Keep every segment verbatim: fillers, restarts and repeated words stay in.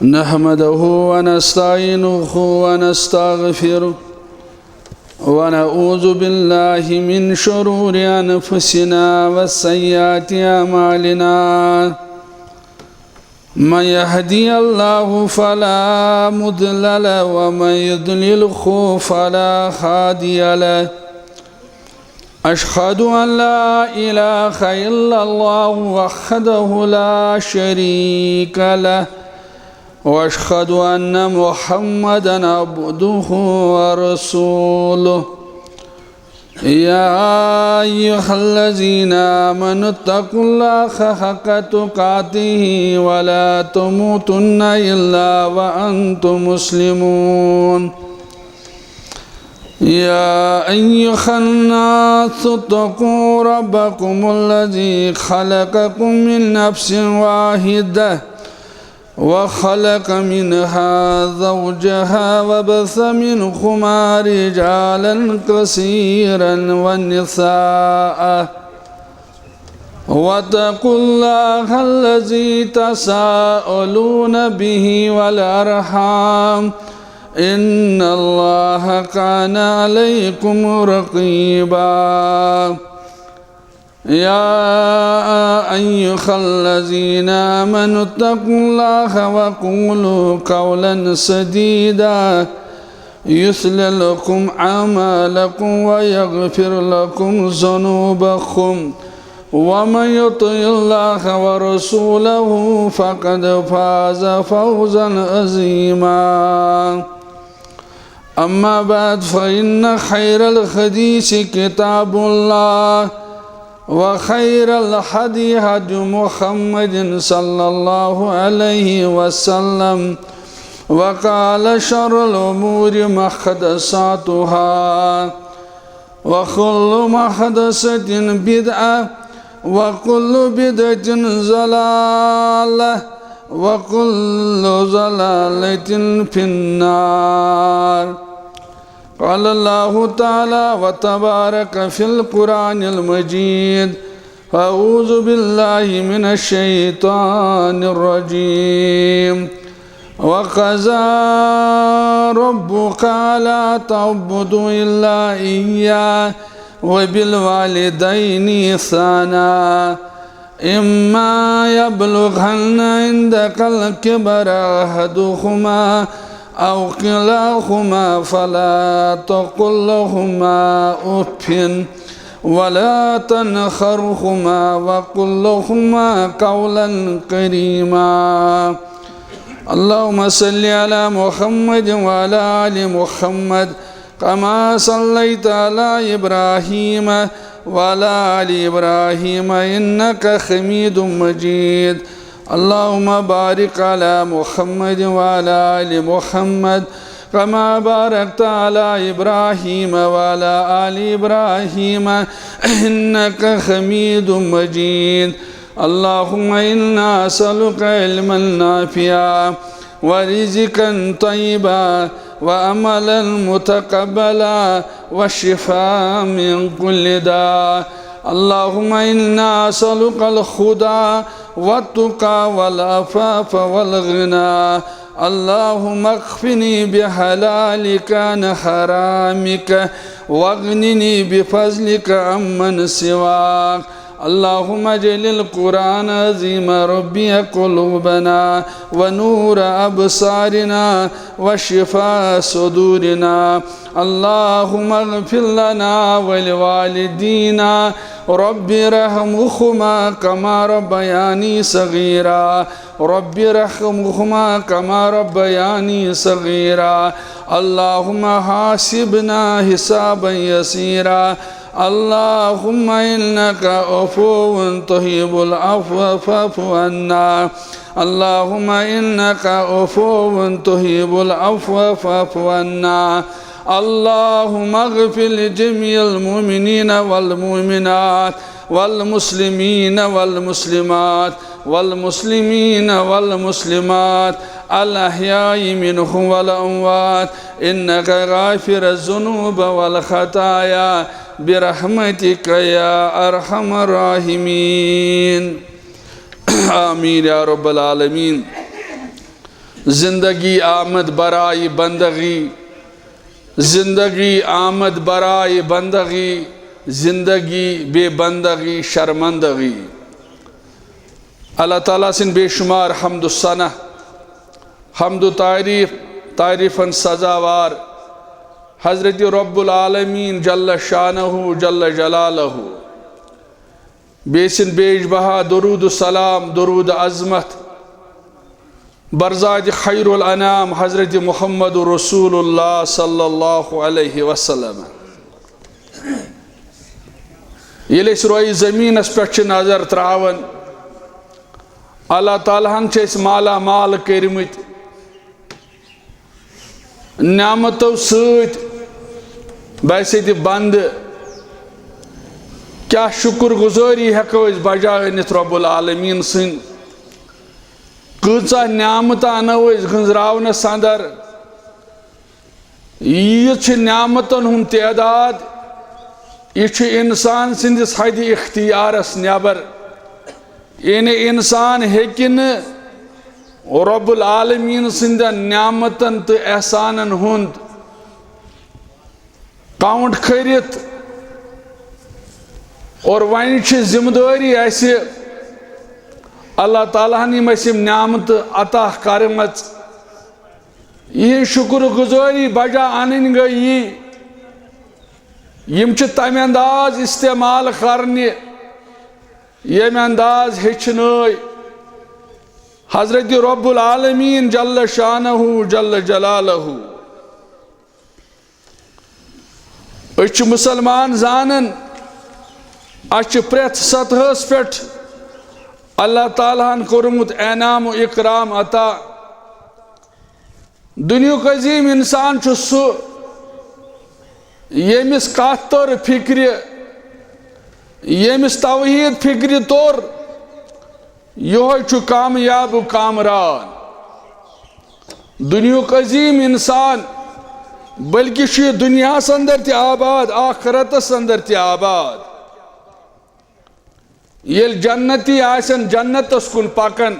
نحمده ونستعينه ونستغفره، ونعوذ بالله من شرور أنفسنا وسيئات أعمالنا. من يهدي الله فلا مضل له، ومن يضلله فلا هادي له. أشهد أن لا إله إلا الله وحده لا شريك له، وأشهد أن محمدا عبده ورسوله. يا أيها الذين آمنوا اتقوا الله حق تقاته ولا تموتن إلا وأنتم مسلمون. يا أيها الناس اتقوا ربكم الذي خلقكم من نفس واحدة وخلق منها زوجها وبث منهما رجالا كثيرا ونساء، واتقوا الله الذي تساءلون به والأرحام، إن الله كان عليكم رقيبا. يا أيها الذين آمنوا اتقوا الله وقولوا قولا سديدا، يصلح لكم أعمالكم ويغفر لكم ذنوبكم، ومن يطع الله ورسوله فقد فاز فوزا عظيما. أما بعد، فإن خير الحديث كتاب الله، وخير الهدي هدي محمد صلى الله عليه وسلم، وقال شر الأمور محدثاتها، وكل محدثة بدعة، وكل بدعة ضلالة، وكل ضلالة في النار. قال الله تعالى وتبارك في القرآن المجيد: أعوذ بالله من الشيطان الرجيم. وقضى ربك ألا تعبدوا إلا إياه وبالوالدين إحسانا. إما يبلغن عندك الكبر أحدهما أو كلاهما فلا تقل لهما أف ولا تنهرهما وقل لهما قولا كريما. اللهم صل على محمد وعلى آل محمد كما صليت على إبراهيم وعلى آل إبراهيم إنك حميد مجيد. اللهم بارك على محمد وعلى آل محمد كما باركت على إبراهيم وعلى آل إبراهيم إنك حميد مجيد. اللهم إنا نسألك علما نافعا ورزقا طيبا وعملا متقبلا وشفاء من كل داء. اللهم إنا نسألك الهدى والتقى والعفاف والغنى. اللهم اكفني بحلالك عن حرامك، واغنني بفضلك عمن سواك. اللهم اجعل القرآن العظيم ربيع قلوبنا ونور أبصارنا وشفاء صدورنا. اللهم اغفر لنا ولوالدينا، رب ارحمهما كما ربياني صغيرا، رب ارحمهما كما ربياني صغيرا. اللهم حاسبنا حسابا يسيرا. اللهم إنك عفو تحب العفو فاعف عنا. اللهم إنك عفو تحب العفو فاعف عنا. اللهم اغفر لجميع المؤمنين والمؤمنات والمسلمين والمسلمات والمسلمين والمسلمات الأحياء منهم والأموات إنك غافر الذنوب والخطايا برحمتك يا أرحم الراحمين. آمين يا رب العالمين. زندگی آمد برائے بندگی، زندگی آمد برائے بندگی، زندگی بے بندگی شرمندگی۔ اللہ تعالیٰ سٕنٛدۍ بے شمار حمد و ثنا، حمد و تعریف، تعریفن سزاوار حضرت رب العالمین جل شانہ جل جلالہ۔ بیٚیہِ سٕنٛدۍ بیش بہا درود و سلام، درود عظمت بر ذات خیر الانام حضرت محمد رسول اللہ صلی اللہ علیہ وسلم۔ ییٚلہِ أسۍ رویہِ زٔمیٖنَس پٮ۪ٹھ چھِ نظر ترٛاوان، اللہ تعالیٰ ہَن چھِ أسۍ مالا مال کٔرمٕتۍ نعمتو سۭتۍ۔ بحیثیت بندٕ کیٛاہ شُکر گُزٲری ہٮ۪کو أسۍ بجا أنِتھ رب العالمین سٕنٛدۍ؟ کۭژاہ نعمتہٕ اَنو أسۍ گٔنٛزراونَس اندر؟ یہِ چھِ نعمتن ہُنٛد تعداد، یہِ چھُ انسان سٕنٛدِس حدِ اختیارس نٮ۪بر۔ یعنی انسان ہیٚکہِ نہٕ رب العالمین سٕنٛدٮ۪ن نعمتن تہٕ احسانن ہُنٛد count کٔرِتھ۔ اور وۄنۍ چھِ ذمہٕ دٲری اَسہِ اللہ تعالیٰ ہن یِم اَسہِ یِم نعمتہٕ عطا کرِمَژٕ، یِہنٛز شُکر گُزٲری بجا اَنٕنۍ گٔے یی، یِم چھِ تَمہِ انداز استعمال کرنہِ، ییٚمہِ انداز ہیٚچھنٲے حضرت رب العالمین جل شانہ جل جلالہ۔ أسۍ چھِ مسلمان زانان، اَسہِ چھِ پرٛٮ۪تھ سطحس پٮ۪ٹھ اللہ تعالیٰ ہن کوٚرمُت انعام و اکرام عطا۔ دُنیُک عظیٖم انسان چھُ سُہ، ییٚمِس کتھ توٚر فکرِ، ییٚمِس توحید فکرِ توٚر، یِہوٚے چھُ کامیاب و کامران۔ دُنیُک عظیٖم انسان، بلکہِ چھُ یہِ دُنیاہس اندر تہِ آباد، آخرتس اندر تہِ آباد۔ ییٚلہِ جنتی آسن جنتس کُن پکان،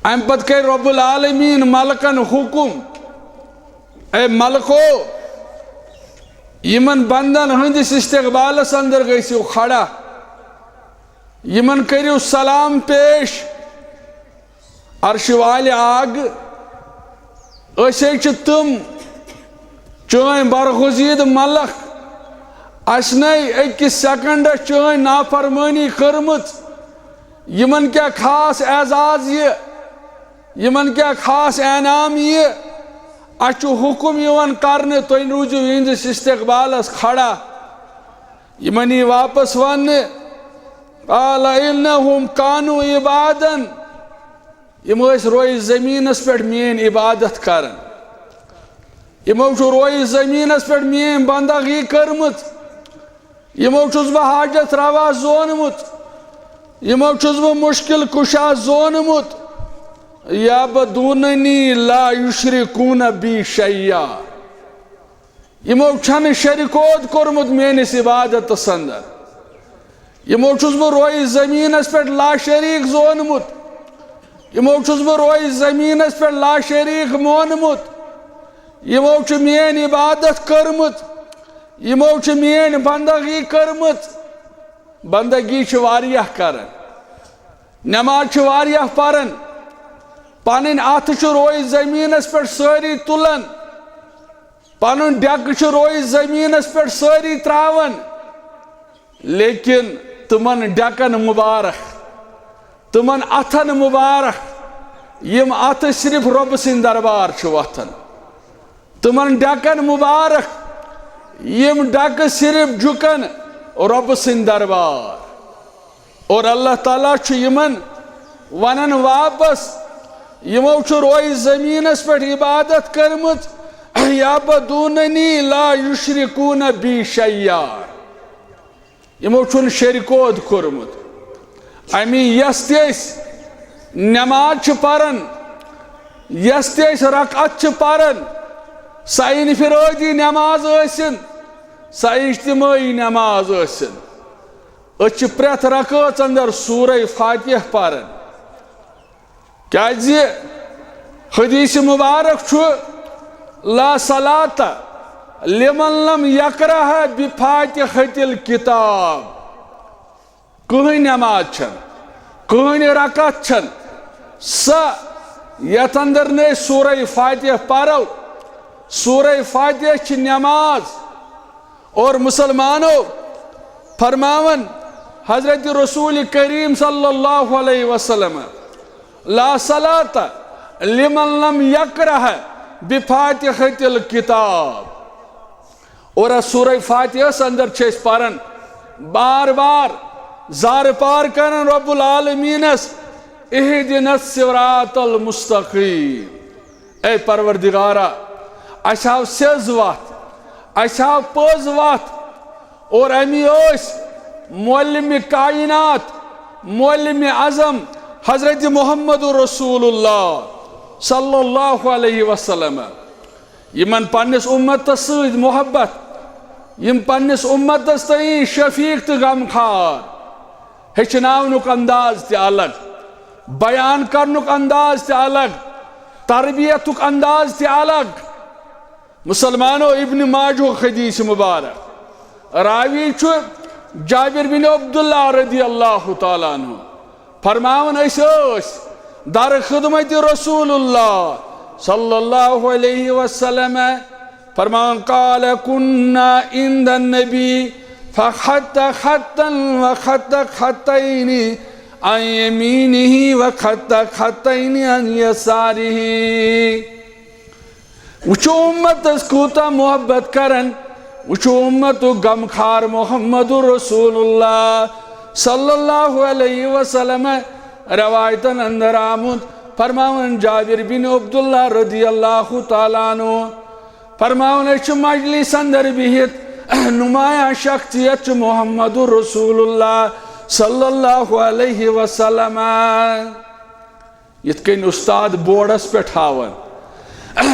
امہِ پتہٕ کرِ رب العالمین ملکن حکم، اے ملکو، یِمن بندن ہٕنٛدِس استقبالس اندر گٔژھِو کھڑا، یِمن کٔرِو سلام پیش۔ عرشہِ والہِ آگ، أسۍ ہے چھِ تِم چٲنۍ برگزیدٕ ملک، اَسہِ نے أکِس سیکنڈس چٲنۍ نافرمٲنی کٔرمٕژ۔ یِمن کیٛاہ خاص اعزاز یہِ، یِمن کیٛاہ خاص انعام یہِ؟ اَسہِ چھُ حُکُم یِوان کرنہٕ، تُہۍ روٗزِو یِہنٛدِس استقبالس کھڑا۔ یِمن یی واپس وننہٕ، قال انہم کانوا عبادن، یِم ٲسۍ رویہِ زٔمیٖنَس پٮ۪ٹھ میٛٲنۍ عبادت کران۔ یِمو چھُ رویہِ زٔمیٖنَس پٮ۪ٹھ میٛٲنۍ بندگی کٔرمٕژ۔ یِمو چھُس بہٕ حاجت روا زونمُت۔ یِمو چھُس بہٕ مُشکِل کُشا زونمُت۔ یعبدوننی لا یشرکون بی شیئا۔ یِمو چھنہٕ شریکود کوٚرمُت میٲنِس عبادتس اندر۔ یِمو چھُس بہٕ رویہِ زٔمیٖنس پٮ۪ٹھ لاشریٖک زونمُت۔ یِمو چھُس بہٕ رویہِ زٔمیٖنس پٮ۪ٹھ لاشریٖک مونمُت۔ یِمو چھُ میٲنۍ عبادت کٔرمٕژ۔ یِمو چھِ میٲنۍ بندگی کٔرمٕژ۔ بندگی چھِ واریاہ کران، نماز چھِ واریاہ پران، پنٕنۍ اتھٕ چھِ رویہِ زٔمیٖنس پٮ۪ٹھ سٲری تُلان، پنُن ڈیکہٕ چھِ رویہِ زٔمیٖنس پٮ۪ٹھ سٲری تراوان، لیکن تِمن ڈیکن مبارک، تِمن اتھن مبارک، یِم اتھٕ صرف رۄبہٕ سٕنٛدِ دربار چھِ وۄتھان۔ تِمن ڈیکن مبارک، یِم ڈیکہٕ صرف جُکن رۄبہٕ سٕنٛدِ دربار۔ اور اللہ تعالیٰ چھُ یِمن ونان واپس، یِمو چھُ رویہِ زٔمیٖنس پٮ۪ٹھ عبادت کٔرمٕژ، یعبدوننی لا یشرکون بی شیئا۔ یِمو چھُنہٕ شریکود کوٚرمُت۔ اَمی یۄس تہِ أسۍ نماز چھِ پران، یۄس تہِ أسۍ رکعت چھِ پران، سۄ انفرٲدی نماز ٲسِن، سۄ اجتمٲعی نماز ٲسِن، أسۍ چھِ پرٛٮ۪تھ رکٲژ اندر سورہ فاتحہ پران۔ کیازِ حدیث مبارک چھُ، لا صلاة لمن لم یقرأ بفاتحة الکتاب۔ کٕہٕنۍ نماز چھَنہٕ، کٕہٕنۍ رکعت چھَنہٕ سۄ یتھ اندر نہٕ أسۍ سورہ فاتحہ پرو۔ سورہ فاتحہ چھِ نماز۔ اور مسلمانو، فرماون حضرت رسول کریم صلی اللہ علیہ وسلم، لا صلاة لمن لم یقرأ بفاتحة الکتاب۔ اور اتھ سورہ فاتحس اندر چھِ أسۍ پران بار بار، زارٕ پار کران رب العالمینس، اہدنا الصراط المستقیم۔ اے پروردگارا، اسہِ ہاو سیٚز وتھ، اسہِ ہاو پٔز وتھ، اور امی ٲسۍ معلم کائنات، معلم اعظم حضرت محمد رسول اللہ صلی اللہ علیہ وسلم، یمن پننس امتس سۭتۍ محبت، یم پننس امتس تئی شفیق تہٕ غمخوار۔ ہیٚچھناونُک انداز تہِ الگ، بیان کرنُک انداز تہِ الگ، تربیتُک انداز تہِ الگ۔ مسلمانو، ابن ماجہ حدیث مبارک، راوی چھُ جابر بن عبداللہ رضی اللہ تعالیٰ عنہ، فرماوان، أسۍ ٲسۍ در خدمت رسول اللہ صلی اللہ علیہ وسلم، فرماوان، قال، كنا عند النبي فخط خطا وخط خطين عن يمينه وخط خطين عن يساره۔ وٕچھِو اُمتس کوٗتاہ محبت کران، وٕچھِو اُمتُک غمخار محمد رسول اللہ صلی اللہ علیہ وسلم۔ روایتن اندر آمُت، فرماوان جابر بن عبداللہ رضی اللہ تعالیٰ عنہ، فرماوان، أسۍ چھِ مجلس اندر بِہِتھ، نمایاں شخصیت چھُ محمد رسول اللہ صلی اللہ علیہ وسلم۔ یِتھ کٔنۍ اُستاد بورڈس پٮ۪ٹھ ہاوان،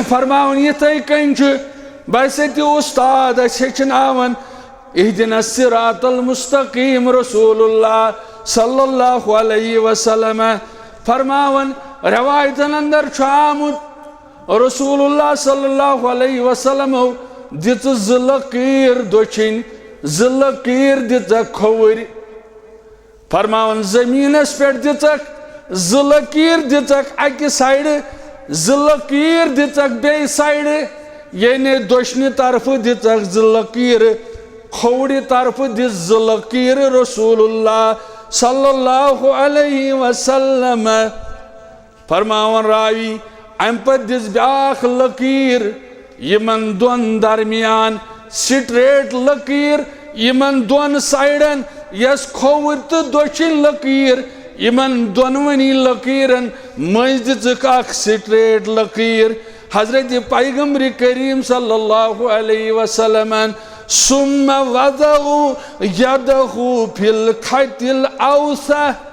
فرماوان، یِتھے کٔنۍ چھُ بحیثیت اُستاد اَسہِ ہیٚچھناوان، اہدنا الصراط المستقیم رسول اللہ صلی اللہ علیہ وسلم۔ فرماوان، روایتن اندر چھُ آمُت، رسول اللہ صلی اللہ علیہ وسلمو دِژٕ زٕ لکیٖر دٔچھِنۍ، زٕ لکیٖر دِژکھ کھووٕرۍ۔ فرماوان، زمینس پٮ۪ٹھ دِژکھ زٕ لکیٖر، دِژکھ اکہِ سایڈٕ، زٕ لکیٖر دِژکھ بیٚیہِ سایڈٕ، یعنی دٔچھنہِ طرفہٕ دِژکھ زٕ لکیٖر، کھووٕرِ طرفہٕ دِژ زٕ لکیٖر رسول اللہ صلی اللہ علیہ وسلم۔ فرماوان راوی، امہِ پتہٕ دِژ بیاکھ لکیٖر یِمن دۄن درمیان، سٹریٹ لکیٖر یِمن دۄن سایڈن، یۄس کھووُر تہٕ دٔچھِنۍ لکیٖر، یِمن دۄنوٕنی لکیٖرن مٔنٛزۍ دِژٕکھ اکھ سٹریٹ لکیٖر۔ حضرت پیغمبر کریم صلی اللہ علیہ وسلمن، ثم وضع يده في الخط الأوسط۔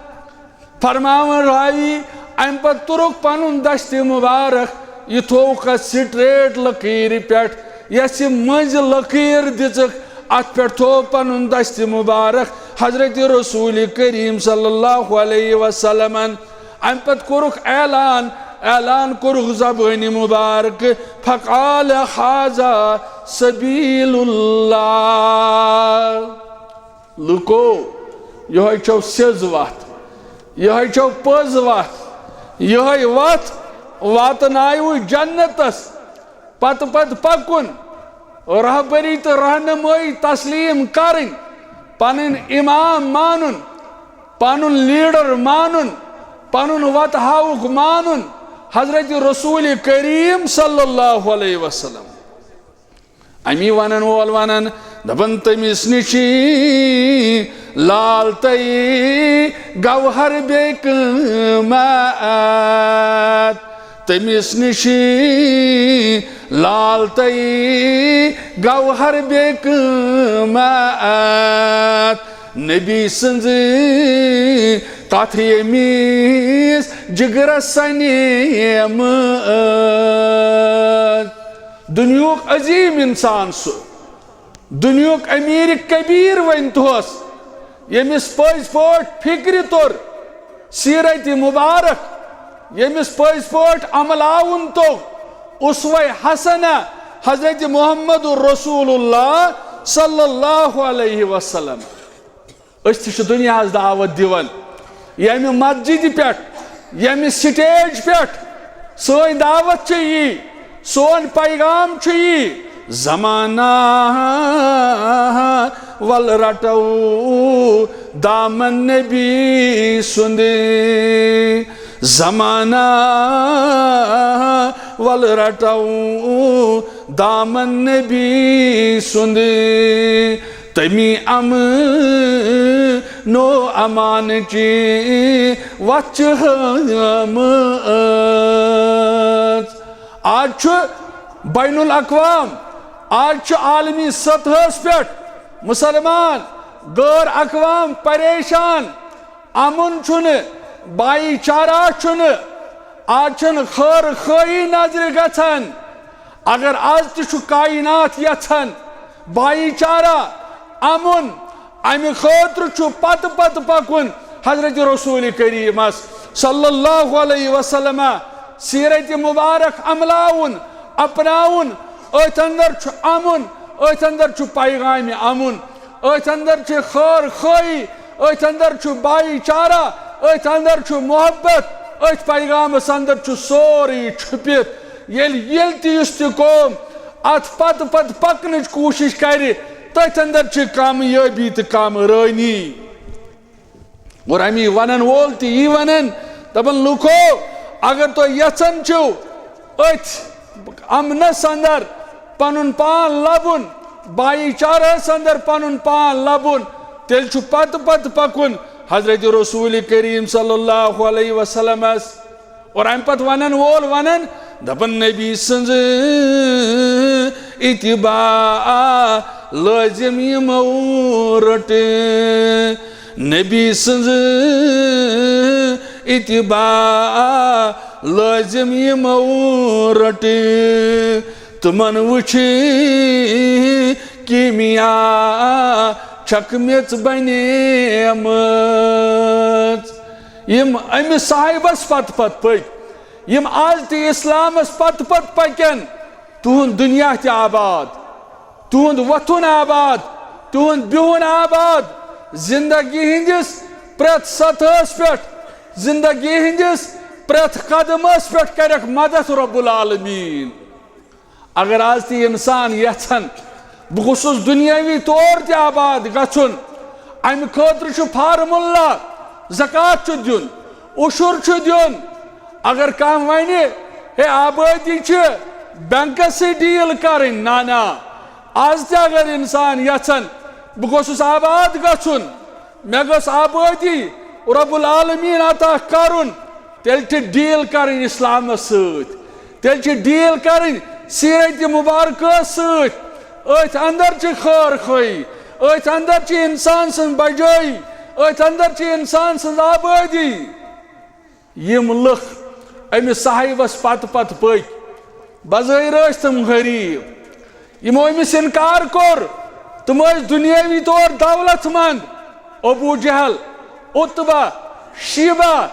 فرماوان راوی، امہِ پتہٕ تُرُکھ پنُن دستِ مبارک، یہِ تھووُکھ اتھ سٹریٹ لکیٖرِ پٮ۪ٹھ، یۄس یہِ مٔنٛزۍ لکیٖر دِژٕکھ، اتھ پٮ۪ٹھ تھوو پنُن دستِ مبارک حضرت رسول کریم صلی اللہ علیہ وسلمن۔ امہِ پتہٕ کوٚرُکھ اعلان، اعلان کوٚرُکھ زبٲنِ مبارک، فقال، هذا سبيل الله۔ لُکو، یِہوٚے چھو سیٚز وَتھ، یِہوٚے چھو پٔز وَتھ، یِہوٚے وَتھ واتناوِ جنتس۔ پتہٕ پتہٕ پکُن، رہبری تہٕ رہنمٲیی تسلیم کرٕنۍ، پنٕنۍ امام مانُن، پنُن لیڈر مانُن، پنُن وتہٕ ہاوُک مانُن، حضرت رسول کریم صلی اللہ علیہ وسلم۔ امی ونن وول ونن، دپن، تٔمِس نِشی لال تئی گوہر بے قۭمت، تٔمِس نِشی لال تئی گوہر بے قۭمت۔ نبی سٕنٛز کتھ ییٚمِس جگرس سنیمٕژ۔ دُنیہُک عظیٖم انسان سُہ، دُنیہُک امیر کبیر ؤنۍ توس، ییٚمِس پٔزۍ پٲٹھۍ فکرِ توٚر سیرت مبارک، ییٚمِس پٔزۍ پٲٹھۍ عمل آوُن توٚگ، اسوہ حسنہ حضرت محمد رسول اللہ صلی اللہ علیہ وسلم۔ أسۍ تہِ چھِ دُنیاہَس دعوت دِوان، ییٚمہِ مسجدِ پٮ۪ٹھ، ییٚمہِ سٹیج پٮ۪ٹھ۔ سٲنۍ دعوت چھِ یی، سون پیغام چھُ یی، زمانہ ول رٹو دامن نبی سُنٛد، زمانہ ول رٹو دامن نبی سُنٛد، تمی امن و امان چی وچ ہمت۔ آج چھُ بین الاقوام، آج چھُ عالمی سطحس پٮ۪ٹھ مسلمان، غٲر اقوام پریشان۔ امن چھُنہٕ، بھائی چارہ چھُنہٕ، آز چھَنہٕ خٲر خٲہی نظرِ گژھان۔ اگر آز تہِ چھُ کائنات یژھان بھائی چارہ، امن، امہِ خٲطرٕ چھُ پتہٕ پتہٕ پکُن حضرت رسول کریمس صلی اللہ علیہ وسلم سیرت مبارک عملاوُن، اپناوُن۔ أتھۍ اندر چھُ امن، أتھۍ اندر چھُ پیغام امن۔ أتھۍ اندر چھِ خٲر خٲہی، أتھۍ اندر چھُ بھائی چارہ، أتھۍ اندر چھُ محبت، أتھۍ پیغامس اندر چھُ سورُے چھُپِتھ۔ ییٚلہِ، ییٚلہِ تہِ یُس تہِ قوم اتھ پتہٕ پتہٕ پکنٕچ کوٗشش کرِ، تٔتھۍ اندر چھِ کامیٲبی تہٕ کامرٲنی۔ اور امی ونن وول تہِ یی ونن، دپن، لوٗکو، اگر تُہۍ یژھان چھِو أتھۍ امنس اندر پنُن پان لبُن، بھائی چارہس اندر پنُن پان لبُن، تیٚلہِ چھُ پتہٕ پتہٕ پکُن حضرت رسول کریم صلی اللہ علیہ وسلمس۔ اور امہِ پتہٕ ونن وول ونن، دپن، نبی سٕنٛز اتباع لٲزم یِمو رٔٹ، نبی سٕنٛز اتباع لٲزم یِمو رٔٹ، تِمن وٕچھ کیمیا چھکھ میژ بنیمٕژ۔ یِم أمِس صاحبس پتہٕ پتہٕ پٔکۍ، یِم آز تہِ اسلامس پتہٕ پتہٕ پکن، تُہُنٛد دُنیا تہِ آباد، تُہُنٛد وۄتھُن آباد، تُہُنٛد بِہُن آباد، زندگی ہٕنٛدِس پرٛٮ۪تھ سطحس پٮ۪ٹھ، زندگی ہٕنٛدِس پرٛٮ۪تھ قدمس پٮ۪ٹھ کرٮ۪کھ مدد رب العالمین۔ اگر آز تہِ انسان یژھن بہٕ گوٚژھُس دُنیٲوی طور تہِ آباد گژھُن، امہِ خٲطرٕ چھُ فارمولا، زکوٰۃ چھُ دیُن، عشر چھُ دیُن۔ اگر کانٛہہ ونہِ، ہے، آبٲدی چھِ بینکس سۭتۍ ڈیل کرٕنۍ، نہ نہ، آز تہِ اگر انسان یژھن بہٕ گوٚژھُس آباد گژھُن، مےٚ گٔژھ آبٲدی رب العالمین عطا کرُن، تیٚلہِ چھِ ڈیل کرٕنۍ اسلامس سۭتۍ، تیٚلہِ چھِ ڈیل کرٕنۍ سیرت مبارکس سۭتۍ۔ أتھۍ اندر چھِ خٲر خٲہی، أتھۍ اندر چھِ انسان سٕنٛز بجٲیی، أتھۍ اندر چھِ انسان سٕنٛز آبٲدی۔ یِم لُکھ أمِس صاحبس پتہٕ پتہٕ پٔکۍ، بظٲہر ٲسۍ تِم غریب، یِمو أمِس انکار کوٚر، تِم ٲسۍ دُنیٲوی طور دولت مند۔ ابو جہل، عتبہ، شیبہ،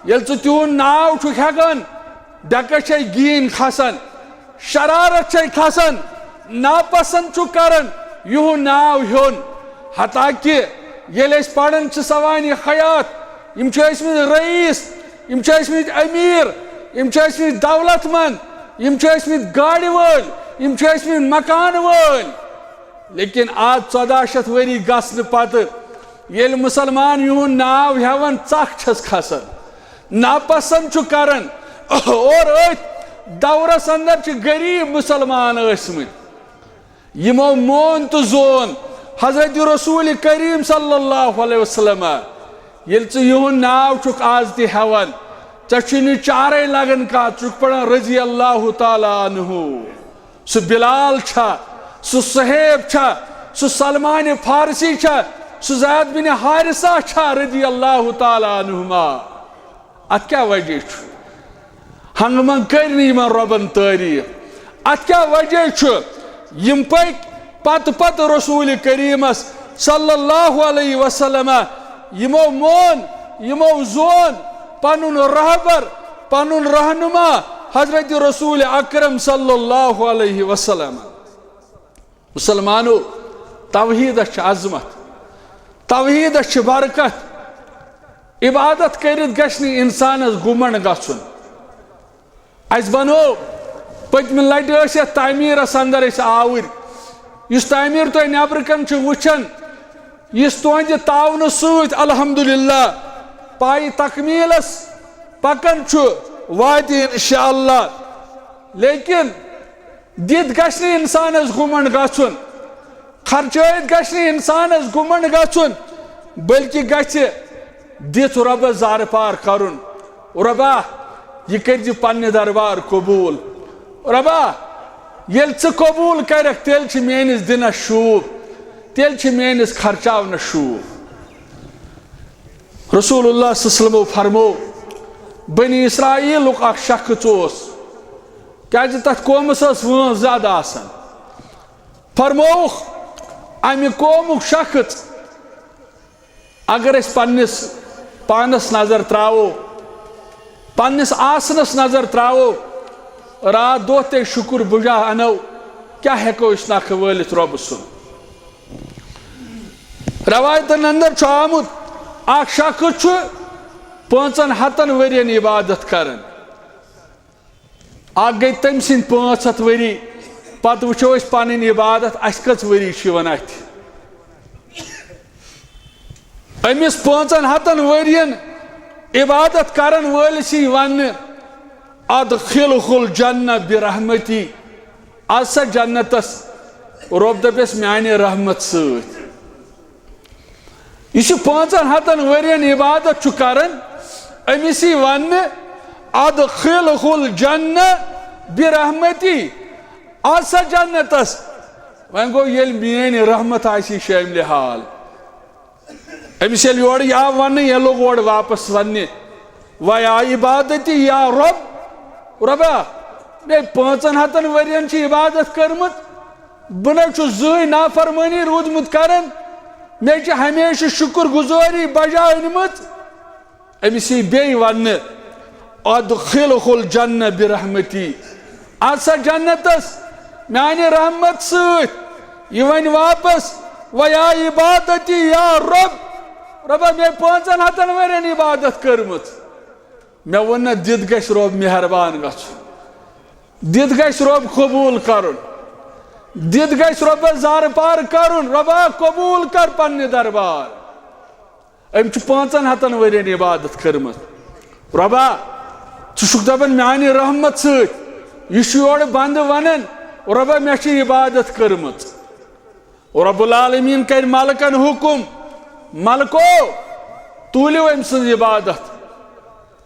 ییٚلہِ ژٕ تِہُنٛد ناو چھُکھ ہٮ۪کان، ڈٮ۪کس چھے گیٖن کھسان، شرارت چھے کھسان، ناپسند چھُ کران یِہُنٛد ناو ہیوٚن۔ حتیٰ کہ ییٚلہِ أسۍ پران چھِ سوانح حیات، یِم چھِ ٲسۍ مٕتۍ رئیس، یِم چھِ ٲسۍ مٕتۍ امیر، یِم چھِ ٲسۍ مٕتۍ دولت مند، یِم چھِ ٲسۍ مٕتۍ گاڑِ وٲلۍ، یِم چھِ ٲسۍ مٕتۍ مکان وٲلۍ۔ لیکن آز ژۄداہ شیٚتھ ؤری گژھنہٕ پتہٕ ییٚلہِ مسلمان یِہُنٛد ناو ہٮ۪وان، ژکھ چھس کھسان، ناپسند چھُ کران۔ اور أتھۍ دورس اندر چھِ غریب مسلمان ٲسمٕتۍ، یِمو مون تہٕ زون حضرت رسول کریم صلی اللہ علیہ وسلم۔ ییٚلہِ ژٕ یِہُنٛد ناو چھُکھ آز تہِ ہٮ۪وان، ژےٚ چھُے نہٕ چارے لگان کانٛہہ، ژٕ چھُکھ پران رضی اللہ تعالیٰ عنہ۔ سُہ بلال چھا، سُہ صہیب چھا، سُہ سلمان فارسی چھا، سُہ زید بن حارثہ چھا رضی اللہ تعالیٰ عنہما؟ اتھ کیٛاہ وجہ چھُ؟ ہنگہٕ منٛگ کٔرۍ نہٕ یِمن رۄبن تعریف۔ اتھ کیٛاہ وجہ چھُ؟ یِم پٔکۍ پتہٕ پتہٕ رسول کریمس صلی اللہ علیہ وسلم۔ یِمو مون، یِمو زون پنُن رہبر، پنُن رہنما حضرت رسول اکرم صلی اللہ علیہ وسلم۔ مسلمانو، توحیدس چھِ عظمت، توحیدس چھِ برکت۔ عبادت کٔرِتھ گژھِ نہٕ انسانس گُمنڈ گژھُن۔ اسہِ بنو، پٔتمہِ لٹہِ ٲسۍ یتھ تعمیرس اندر أسۍ آوٕرۍ۔ یُس تعمیر تُہۍ نیبرٕ کنہِ چھِو وٕچھان، یُس تُہنٛدِ تعاونہٕ سۭتۍ الحمدللہ پایہِ تکمیلس پکان چھُ، واتہِ انشاءاللہ۔ لیکن دِتھ گژھِ نہٕ انسانس گُمنڈ گژھُن، خرچٲیِتھ گژھِ نہٕ انسانس گُمنڈ گژھُن، بلکہِ گژھِ دِتھ رۄبس زارٕ پار کرُن۔ رۄبا، یہِ کٔرۍ زِ پننہِ دربار قبول۔ رۄبا، ییٚلہِ ژٕ قبول کرکھ، تیٚلہِ چھِ میٲنِس دِنس شوٗب، تیٚلہِ چھِ میٲنِس خرچاونس شوٗب۔ رسول اللہ صلی اللہ علیہ وسلمو فرمو، بنی اسرائیلُک اکھ شخص اوس، کیازِ تتھ قومس ٲس وٲنٛس زیادٕ آسان۔ فرمووُکھ، امہِ قومُک شخص، اگر أسۍ پننِس پانس نظر تراوو، پننِس آسنس نظر تراوو، راتھ دۄہ تہِ شُکر بجا انو، کیاہ ہیکو أسۍ نکھٕ وٲلِتھ رۄبہٕ سُنٛد؟ روایتن اندر چھُ آمُت، اکھ شخص چھُ پانٛژن ہتن ؤرین عبادت کران۔ اکھ گٔے تٔمۍ سٕنٛدۍ پانٛژھ ہتھ ؤری، پتہٕ وٕچھو أسۍ پنٕنۍ عبادت، اسہِ کٔژ ؤری چھِ یِوان اتھِ۔ أمِس پانٛژن ہتن ؤرین عبادت کرن وٲلِس یی وننہٕ، "ادخلہ الجنہ برحمتی"، از سا جنتس، رۄب دپٮ۪س، "میانہِ رحمت سۭتۍ"۔ یُس یہِ پانٛژن ہتن ؤرین عبادت چھُ کران، أمِس یی وننہٕ، "ادخلہ الجنہ برحمتی"، از سا جنتس۔ وۄنۍ گوٚو، ییٚلہِ میٲنۍ رحمت آسی شٲملِ حال، أمِس ییٚلہِ یورٕ یہِ آو وننہٕ، یہِ لوٚگ اورٕ واپس وننہِ، "ویا عبادتی یا رب"، رۄبا، مےٚ پانٛژن ہتن ؤرین چھِ عبادت کٔرمٕژ، بہٕ نہ چھُس زٕہٕے نافرمٲنی روٗدمُت کران، مےٚ چھِ ہمیشہِ شُکر گُزٲری بجا أنمٕژ۔ أمِس یی بیٚیہِ وننہٕ، "ادخلہ الجنہ برحمتی"، از سا جنتس میانہِ رحمت سۭتۍ۔ یہِ وۄنۍ واپس، "ویا عبادتی یا رب"، رۄبا، مےٚ پانٛژن ہتن ؤرین عبادت کٔرمٕژ، مےٚ ووٚن نہ، دِتھ گژھِ رۄب مہربان گژھُن، دِتھ گژھِ رۄب قبول کرُن، دِتھ گژھِ رۄبس زارٕ پار کرُن، رۄبا قبول کر پننہِ دربار۔ أمۍ چھُ پانٛژن ہتن ؤرین عبادت کٔرمٕژ۔ رۄبا، ژٕ چھُکھ دپان میانہِ رحمت سۭتۍ، یہِ چھُ یورٕ بندٕ ونان، رۄبا، مےٚ چھِ عبادت کٔرمٕژ۔ رب العالمین کرِ ملکن حکم، ملکو، توٗلِو أمۍ سٕنٛز عبادت،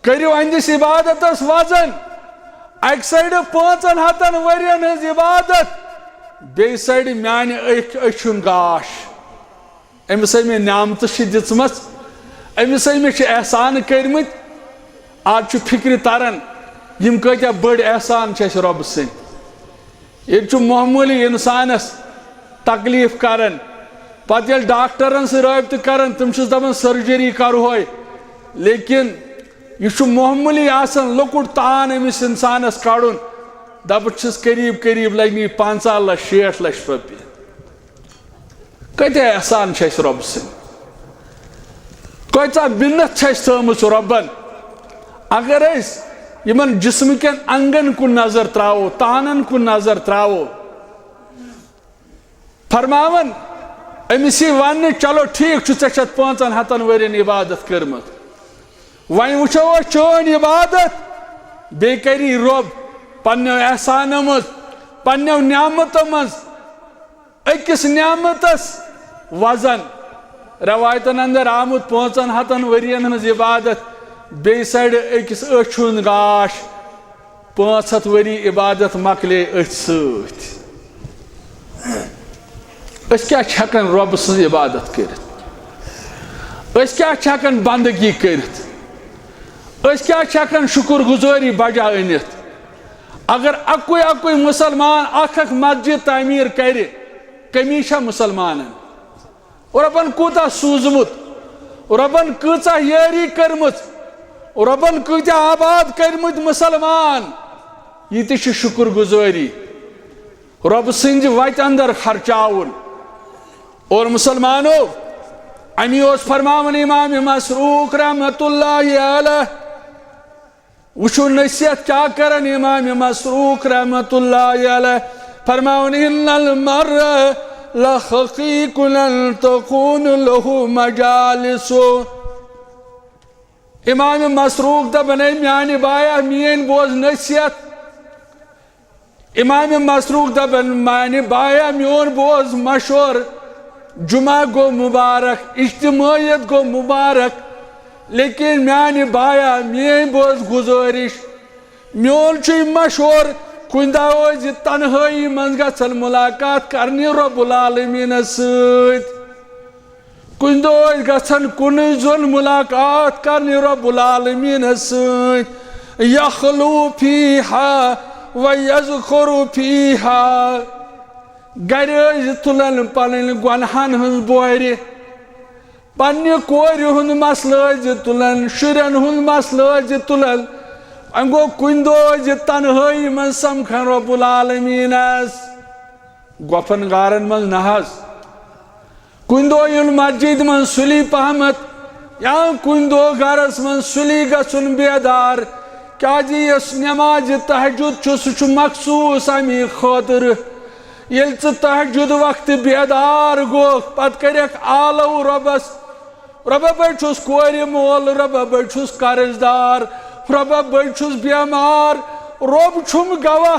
کٔرِو أہنٛدِس عبادتس وزن۔ اکہِ سایڈٕ پانٛژن ہتن ؤرین ہٕنٛز عبادت، بیٚیہِ سایڈٕ میانہِ أکھ أچھُن گاش۔ أمِس أمۍ مےٚ نعمتہٕ چھِ دِژمَژ، أمِس أمۍ مےٚ چھِ احسان کٔرمٕتۍ۔ آز چھُ فِکرِ تران، یِم کۭتیٛاہ بٔڑۍ احسان چھِ اَسہِ رۄبہٕ سٕنٛدۍ۔ ییٚتہِ چھُ معموٗلی اِنسانَس تکلیٖف کران، پتہٕ ییٚلہِ ڈاکٹرن سۭتۍ رٲبطہٕ کران، تِم چھِس دپان سرجری کرہوے، لیکن یہِ چھُ معموٗلی آسان لۄکُٹ تان أمِس اِنسانَس کڑُن، دپان چھِس قریب قریب لگہِ نہٕ یہِ پنٛژاہ لچھ، شیٹھ لچھ رۄپیہِ۔ کۭتیٛاہ احسان چھِ اَسہِ رۄبہٕ سٕنٛدۍ، کۭژاہ مِنت چھِ اَسہِ تھٲومٕژ رۄبن۔ اگر أسۍ یِمن جسمہٕ کٮ۪ن انگن کُن نظر تراوو، تانن کُن نظر تراوو، فرماوان أمِس یی وننہٕ، "چلو ٹھیٖک چھُ، ژےٚ چھَتھ پانٛژن ہتن ؤرین عبادت کٔرمٕژ، وۄنۍ وٕچھو أسۍ چٲنۍ عبادت، بیٚیہِ کری رۄب پننیو احسانو منٛز، پننیو نعمتو منٛز أکِس نعمتس وزن۔" روایتن اندر آمُت پانٛژن ہتن ؤرین ہٕنٛز عبادت، بیٚیہِ سایڈٕ أکِس أچھ ہُنٛد گاش، پانٛژھ ہتھ ؤری عبادت مۄکلے أتھۍ سۭتۍ۔ أسۍ کیٛاہ چھِ ہٮ۪کان رۄبہٕ سٕنٛز عبادت کٔرِتھ؟ أسۍ کیٛاہ چھِ ہٮ۪کان بندگی کٔرِتھ؟ أسۍ کیٛاہ چھِ ہٮ۪کان شُکر گُزٲری بجا أنِتھ؟ اگر اَکُے اَکُے مُسلمان اکھ اکھ مسجد تعمیٖر کرِ، کٔمی چھا مُسلمانن؟ رۄبن کوٗتاہ سوٗزمُت، رۄبن کۭژاہ یٲری کٔرمٕژ، رۄبن کۭتیاہ آباد کٔرمٕتۍ مسلمان، یہِ تہِ چھِ شُکر گُزٲری۔ رۄبہٕ سٕنٛدِ وتہِ اندر خرچاوُن۔ اور مسلمانو، امی اوس فرماوان امام مسروق رحمت اللہ علیہ۔ وٕچھو نصیحت کیٛاہ کران امام مسروق رحمت اللہ علیہ۔ فرماوان، "ان المرء لخقیق ان تکون له مجالس۔" امام مسروق دپان، "اے میانہِ بایا، میٲنۍ بوز نصیحت۔" امام مسروق دپان، "میانہِ بایا، میون بوز مشور۔ جمعہ گوٚو مبارک، اجتماعیت گوٚو مبارک، لیکن میانہِ بایا، میٲنۍ بوز گزٲرش، میون چھُے مشور، کُنہِ دۄہ ٲسۍ زِ تنہٲیی منٛز گژھن ملاقات کرنہِ رب العالمینس سۭتۍ۔" کُنہِ دۄہ ٲسۍ گژھان کُنُے زوٚن ملاقات کرنہِ رب العالمینس سۭتۍ۔ یخلو فیہا و یذکر فیہا۔ گرِ ٲسۍ تُلان پنٕنۍ گۄنہن ہٕنٛز بۄہرِ، پننہِ کورِ ہُنٛد مسلہٕ ٲسۍ تُلان، شُرٮ۪ن ہُنٛد مسلہٕ ٲسۍ تُلان۔ وۄنۍ گوٚو کُنہِ دۄہ ٲسۍ تنہٲیی منٛز سمکھان رب العالمینس۔ گۄپھن گارن منٛز نہ حظ۔ کُنہِ دۄہ یُن مسجد منٛز سُلی پہمتھ، یا کُنہِ دۄہ گرس منٛز سُلی گژھُن بیدار۔ کیازِ یۄس نماز تہجد چھُ، سُہ چھُ مخصوص امی خٲطرٕ۔ ییٚلہِ ژٕ تہجد وقتہٕ بیدار گوکھ، پتہٕ کریکھ آلو رۄبس، "رۄبا، بہٕ چھُس کورِ مول، رۄبا، بہٕ چھُس قرض دار، رۄبا، بہٕ چھُس بیمار۔" رۄب چھُم گواہ،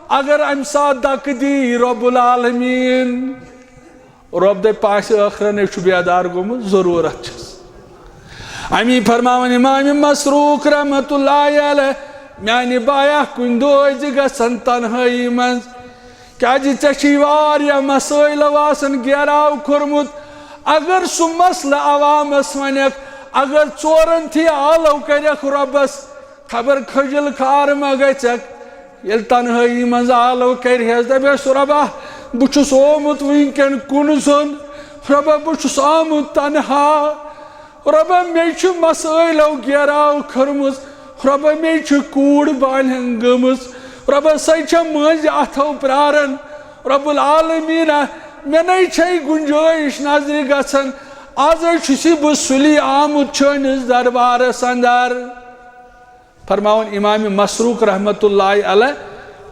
اگر امہِ ساتہٕ دکہٕ دی رب العالمین۔ رۄب دپہِ پاسہِ ٲخرن، "أسۍ چھُ بیدار گوٚمُت، ضروٗرت چھس۔" امی فرماوان امام مسروق رحمت اللہ علیہ، "میانہِ بایا، کُنہِ دۄہ ٲسۍ زِ گژھان تنہٲیی منٛز، کیازِ ژےٚ چھُے واریاہ مسٲیلو آسان گیراو کوٚرمُت۔ اگر سُہ مسلہٕ عوامس ونکھ، اگر ژورن تھی آلو کرکھ رۄبس، خبر کھجل کھار ما گژھکھ۔" ییٚلہِ تنہٲیی منٛز آلو کرِہس، دپٮ۪س، "رۄبا، بہٕ چھُس آمُت وٕنکٮ۪ن کُن زوٚن، رۄبا، بہٕ چھُس آمُت تنہا، رۄبا، مےٚ چھُ مسٲیلو گیراو کھٔرمٕژ، رۄبا، مےٚ چھُ کوٗر بالغ گٔمٕژ، رۄبا، سۄے چھےٚ مٔنٛزۍ اتھو پراران، رب العالمینا، مےٚ نے چھے گُنجٲیِش نظرِ گژھان، ازے چھُس بہٕ سُلی آمُت چٲنِس دربارس اندر۔" فرماوان امام مسروق رحمت اللہ علیہ،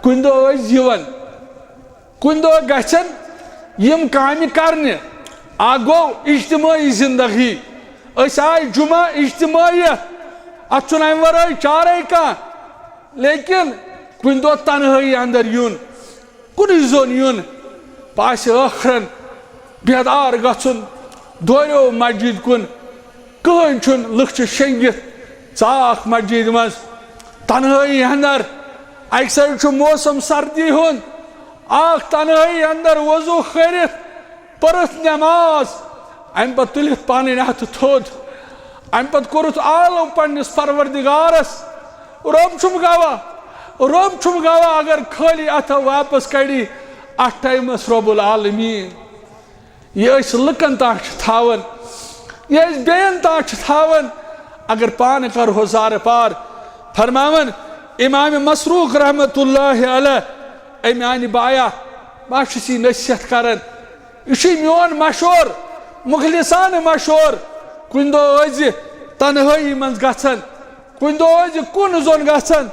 کُنہِ دۄہ ٲسۍ یِوان، کُنہِ دۄہ گژھن یِم کامہِ کرنہِ۔ اکھ گوٚو اجتماعی زندگی، أسۍ آے جمعہ اجتماعیت، اتھ چھُنہٕ امہِ ورٲے چارے کانٛہہ۔ لیکن کُنہِ دۄہ تنہٲیی اندر یُن، کُنُے زوٚن یُن، پاسہِ ٲخرن بیدار گژھُن، دوریو مسجد کُن، کٕہٕنۍ چھُنہٕ، لُکھ چھِ شٔنگِتھ ژاکھ مسجد منٛز، تنہٲیی اندر۔ اکہِ سایڈٕ چھُ موسم سردی ہُنٛد، اکھ تنہٲیی اندر وضو کٔرِتھ پٔرٕتھ نماز، امہِ پتہٕ تُلِتھ پنٕنۍ اتھٕ تھوٚد، امہِ پتہٕ کوٚرُتھ آلو پننِس پروردگارس۔ رۄب چھُم گواہ، رۄب چھُم گواہ، اگر خٲلی اتھو واپس کڑی اتھ ٹایمس رب العالمین۔ یہِ أسۍ لُکن تام چھِ تھاوان، یہِ أسۍ بیٚین تام چھِ تھاوان، اگر پانہٕ کرہو زارٕ پار۔ فرماوان امام مسروق رحمت اللہ علیہ، اے میانہِ بایا، بہٕ چھُس یہِ نصیحت کران، یہِ چھُ میون مشور، مخلصانہٕ مشور۔ کُنہِ دۄہ ٲسۍ زِ تنہٲیی منٛز گژھان، کُنہِ دۄہ ٲسۍ زِ کُن زوٚن گژھان،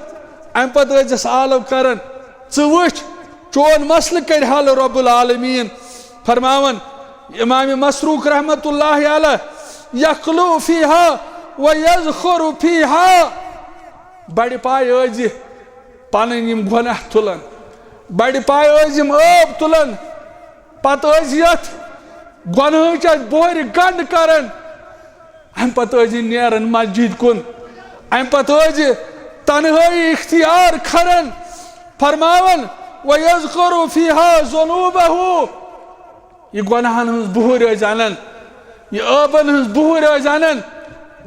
امہِ پتہٕ ٲسۍ زِس آلو کران، ژٕ وٕچھ، چون مسلہٕ کرِ حل رب العالمین۔ فرماوان امام مسروق رحمت اللہ علیہ، یخلو فیہا و یذخر فیہا۔ بڑِ پایہِ ٲسۍ زِ پنٕنۍ یِم گۄناہ تُلان، بڑِ پایہِ ٲسۍ یِم ٲب تُلان، پتہٕ ٲسۍ یتھ گۄناہٕچ اتھ بۄہرِ گنڈ کران۔ امہِ پتہٕ ٲسۍ یہِ نیران مسجد کُن، امہِ پتہٕ ٲسۍ یہِ تنہٲیی اختیار کران، فرماوان، "وَيَذْكُرُ فِيهَا ذُنُوبَهُ"۔ یہِ گۄناہن ہٕنٛز بُہٕرۍ ٲسۍ انان، یہِ ٲبن ہٕنٛز بُہٕرۍ ٲسۍ انان۔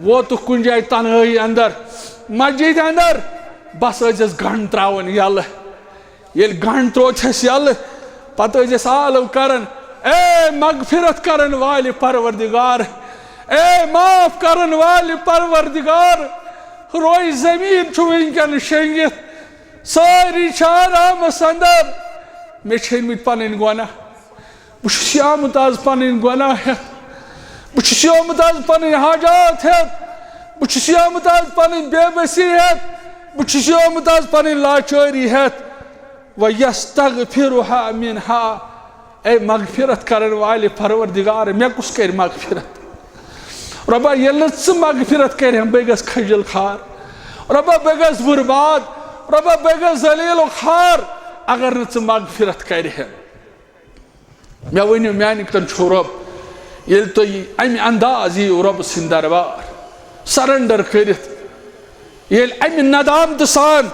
ووتُکھ کُنہِ جایہِ تنہٲیی اندر، مسجد اندر، بس ٲسِس گنڈ تراوان یلہٕ۔ ییٚلہِ گنڈ تروو چھس یلہٕ، پتہٕ ٲسۍ أسۍ آلو کران، "اے مغفرت کرن والہِ پروردگار، اے معاف کرن والہِ پروردگار، روے زمین چھُ وٕنکیٚن شیٚنگِتھ، سٲری چھِ آرامس اندر۔ مےٚ چھٔنمٕتۍ پنٕنۍ گۄناہ، بہٕ چھُس یہِ آمُت آز پنٕنۍ گۄناہ ہٮ۪تھ، بہٕ چھُس یہِ آمُت آز پنٕنۍ حاجات ہٮ۪تھ، بہٕ چھُس یہِ آمُت آز پنٕنۍ بے بسی ہٮ۪تھ، بہٕ چھُس یہِ آمُت آز پنٕنۍ لاچٲری ہٮ۪تھ۔ وَیَسْتَغْفِرُهَا مِنْهَا۔ اے مغفرت کرن والہِ پروردگار، مےٚ کُس کرِ مغفرت؟ رۄبا، ییٚلہِ نہٕ ژٕ مغفرت کرِہَم، بہٕ گژھٕ خجل خار۔ رۄبا، بہٕ گژھٕ برباد۔ رۄبا، بہٕ گژھٕ ذلیل و خوار، اگر نہٕ ژٕ مغفرت کرِہَم۔ مےٚ ؤنِو، میانہِ کِنۍ چھُ رۄب؟ ییٚلہِ تُہۍ امہِ انداز یِیِو رۄبہٕ سٕنٛدِ دربار، surrender کٔرِتھ، ییٚلہِ امہِ ندامتہٕ سان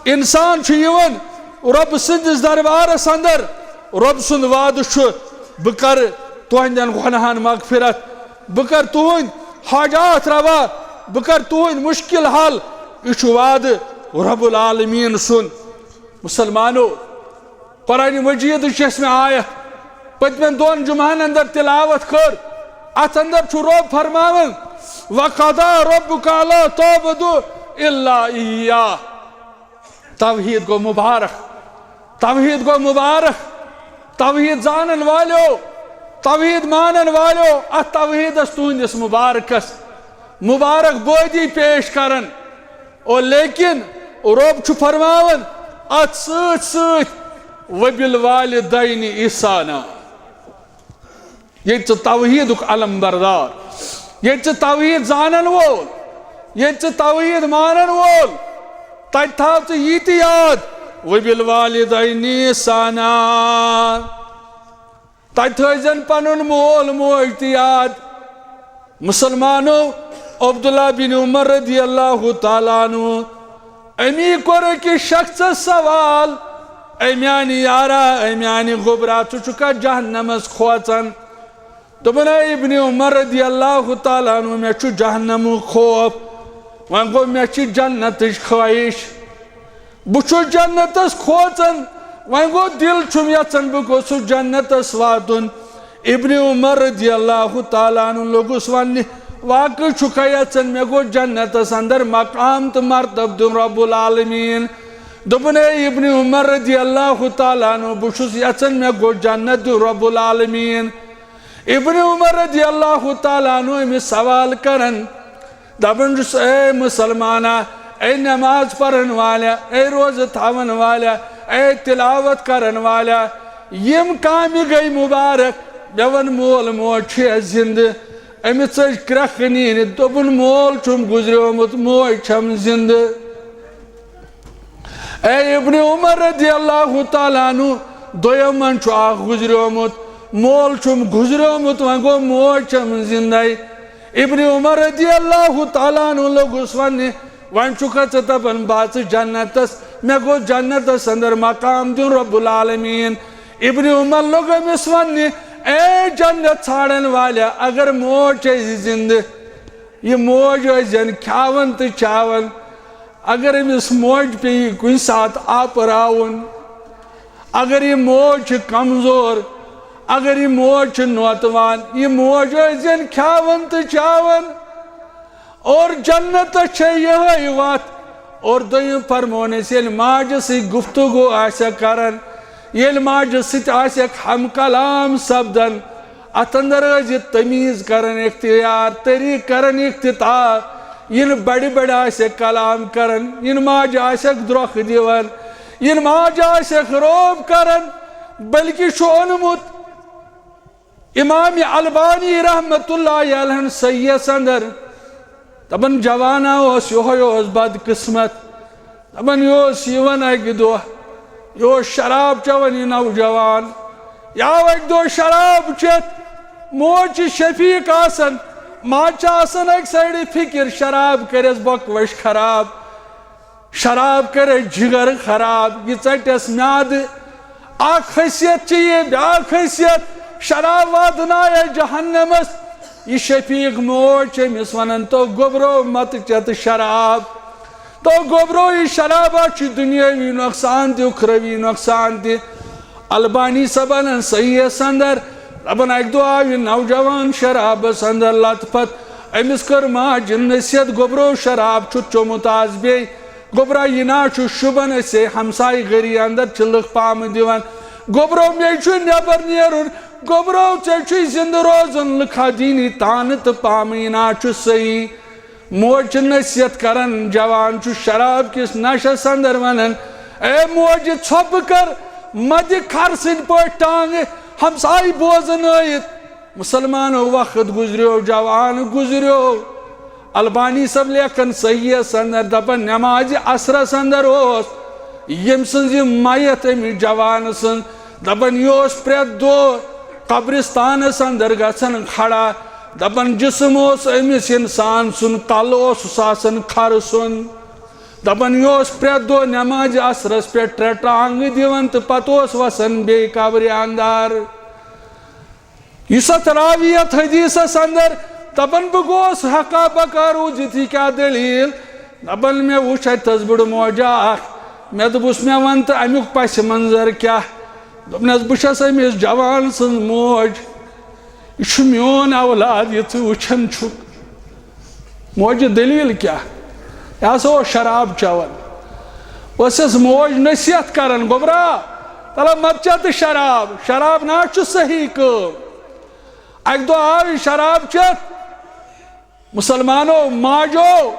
انسان چھُ یِوان رۄبہٕ سٕنٛدِس دربارس اندر، رۄب سُنٛد وعدٕ چھُ، بہٕ کرٕ تُہنٛدٮ۪ن گۄناہن مغفرت، بہٕ کرٕ تُہنٛدۍ حاجات روا، بہٕ کرٕ تُہنٛدۍ مُشکِل حل۔ یہِ چھُ وعدٕ رب العالمین سُنٛد۔ مسلمانو، قرآن مجیدٕچ یۄس مےٚ آیت پٔتمٮ۪ن دۄن جمعہن اندر تلاوت کٔر، اتھ اندر چھُ رۄب فرماوان، "وقضى ربك الا تعبدوا الا اياه۔" توحید گوٚو مبارک، توحید گوٚو مبارک، توحید زانن والیو، توحید مانن والیو، اتھ توحیدس تُہنٛدِس مبارکس مبارک بٲدی پیش کران۔ او لیکن رۄب چھُ فرماوان اتھ سۭتۍ سۭتۍ، "وبالوالدین احسانا۔" ییٚتہِ ژٕ توحیدُک علم بردار، ییٚتہِ ژٕ توحید زانن وول، ییٚتہِ ژٕ توحید مانن وول، تتہِ تھاو ژٕ یہِ تہِ یاد، "وبالوالدین احسانا۔" تتہِ تھٲوزٮ۪ن پنُن مول موج تہِ یاد۔ مسلمانو، عبداللہ بن عمر رضی اللہ تعالیٰ عنہ، امی کوٚر أکِس شخصس سوال، "اے میانہِ یارا، اے میانہِ گوٚبرا، ژٕ چھُکھا جہنمس کھوژان؟" دوٚپُن، "اے ابن عمر رضی اللہ تعالیٰ عنہ، مےٚ چھُ جہنمُک خوف، وۄنۍ گوٚو مےٚ چھِ جنتٕچ خواہش۔" بہٕ چھُس جنتس کھوژان، وۄنۍ گوٚو دل چھُم یژھان بہٕ گوٚژھُس جنتس واتُن۔ ابن عمر رضی اللہ تعالیٰ عنہ لوٚگُس وننہِ، "واقعٕے چھُکھا یژھان مےٚ گوٚژھ جنتس اندر مقام تہٕ مرتبہٕ دیُن رب العالمین؟" دوٚپُن، "اے ابن عمر رضی اللہ تعالیٰ عنہ، بہٕ چھُس یژھان مےٚ گوٚژھ جنت دیُن رب العالمین۔" ابن عمر رضی اللہ تعالیٰ عنہ أمِس سوال کران، دپان چھُس، "اے مسلمانا، اے نماز پرن والا، اے روزٕ تھاون والا، اے تلاوت کرن والا، یِم کامہِ گٔے مبارک؟ مےٚ وَن، مول موج چھُ یا زندٕ؟" أمِس ژٔج کرٛکھ نیٖرِتھ، دوٚپُن، "مول چھُم گُزریومُت، موج چھَم زندٕ۔" اے ابن عمر رضی اللہ تعالیٰ عنہ، دوٚیمن چھُ اکھ گُزریومُت، مول چھُم گُزریومُت، وۄنۍ گوٚو موج چھَم زِندَے۔ ابن عمر رضی اللہ تعالیٰ عنہ لوٚگُس وَننہِ، "وۄنۍ چھُکھا ژٕ دَپان بہٕ اَژٕ جنتَس، مےٚ گوٚژھ جنتَس اندر مقام دیُن رب العالمین؟" ابن عمر لوٚگ أمِس وَننہِ، "اے جنت ژھانڈن والیا، اگر موج چھے زِندٕ، یہِ موج ٲسۍ زٮ۪ن کھیاوان تہٕ چاوان، اگر أمِس موج پیٚیہِ کُنہِ ساتہٕ آپراوُن، اگر یہِ موج چھِ کمزور، اگر یہِ موج چھِ نوتوان، یہِ موج ٲسۍ زٮ۪ن کھیاوان تہٕ چاوان۔ اور جنتس چھےٚ یِہوٚے وَتھ۔" اور دوٚیِم فرمون أسۍ، ییٚلہِ ماجہِ سۭتۍ گفتگو آسٮ۪کھ کران، ییٚلہِ ماجہِ سۭتۍ آسٮ۪کھ ہم کلام سپدان، اتھ اندر ٲسۍ یہِ تمیٖز کران اختیار، طریٖقہٕ کران اختتاح۔ یِنہٕ بڑِ بڑِ آسٮ۪کھ کلام کران، یِنہٕ ماجہِ آسٮ۪کھ درٛۄکھ دِوان، یِنہٕ ماجہِ آسٮ۪کھ روب کران، بلکہِ چھُ اوٚنمُت امام البانی رحمتہ اللہ علیہ صحیحس اندر۔ دپان، جوانا اوس یِہوٚے اوس بدقسمت۔ دپان، یہِ اوس یِوان اکہِ دۄہ، یہِ اوس شراب چٮ۪وان یہِ نوجوان۔ یہِ آو اکہِ دۄہ شراب چٮ۪تھ، موج چھِ شفیق آسان، ماجہِ چھِ آسان اکہِ سایڈٕ فکر، شراب کٔرِس بۄکہٕ وش خراب، شراب کٔرِس جگر خراب، یہِ ژٹٮ۪س میادٕ۔ اکھ خٲصیت چھِ یہِ، بیٛاکھ خٲصیت، شراب واتنایہِ جہنمس۔ یہِ شفیق موج چھِ أمِس ونان، تو گوٚبرو مت چتہٕ شراب۔ تو گوٚبرو، یہِ شرابا چھُ دُنیٲوی نۄقصان تہِ، اُخروی نۄقصان تہِ۔ البانی صٲبن صحیحس اندر، دپان، اکہِ دۄہ آو یہِ نوجوان شرابس اندر لت پت، أمِس کٔر ماجہِ نصیحت، "گوٚبرو، شراب چھُتھ چوٚمُت آز بیٚیہِ؟ گوٚبرا، یہِ نا چھُ شوٗبان، أسے ہمسایہِ گٔری اندر چھِ لُکھ پامہٕ دِوان۔ گوٚبرو، مے چھُ نٮ۪بر نیرُن۔ گوٚبرو، ژےٚ چھُے زِندٕ روزُن، لُکھا دِنی تانہٕ تہٕ پامہٕ، یہِ نا چھُ صحیح۔" موج چھِ نصیحت کران، جوان چھُ شراب کِس نشس اندر ونان، "اے موج، ژھۄپہٕ کر، مہ دِ کھر سٕنٛدۍ پٲٹھۍ ٹانگہٕ، ہمسایہِ بوزنٲیِتھ۔" مسلمانو، وقت گزریو، جوان گزریو۔ البانی صٲب لیکھن صحیحس اندر، دپان، نمازِ عصرس اندر اوس ییٚمۍ سٕنٛز یہِ میت أمِس جوان سٕنٛز، دپان، یہِ اوس پرٛٮ۪تھ دۄہ قبرستانس اندر گژھان کھڑا، دپان، جسم اوس أمِس انسان سُنٛد، کل اوسُس آسان کھرٕ سُنٛد۔ دپان، یہِ اوس پرٛٮ۪تھ دۄہ نمازِ عصرس پٮ۪ٹھ ترٛےٚ ٹانگہٕ دِوان تہٕ پتہٕ اوس وسان بیٚیہِ قبرِ اندر۔ یُس اتھ راوی اتھ حدیثس اندر دپان، بہٕ گوس حقا بکا روٗزِتھ، یہِ کیٛاہ دٔلیٖل؟ دپان، مےٚ وُچھ اتہِ تھٔز بٕڑٕ موجا اکھ، مےٚ دوٚپُس، مےٚ ون تہٕ امیُک پس منظر کیٛاہ؟ دوٚپنس، بہٕ چھس أمِس جوان سٕنٛز موج، یہِ چھُ میون اولاد، یہِ ژٕ وٕچھان چھُکھ۔ موجہِ دٔلیٖل کیٛاہ؟ یہِ ہسا اوس شراب چٮ۪وان۔ ٲسٕس موج نصیحت کران، "گوٚبرا، تلہ مت چےٚ تہٕ شراب، شراب نہ چھُ صحیح کٲم۔" اکہِ دۄہ آو یہِ شراب چٮ۪تھ۔ مسلمانو، ماجو،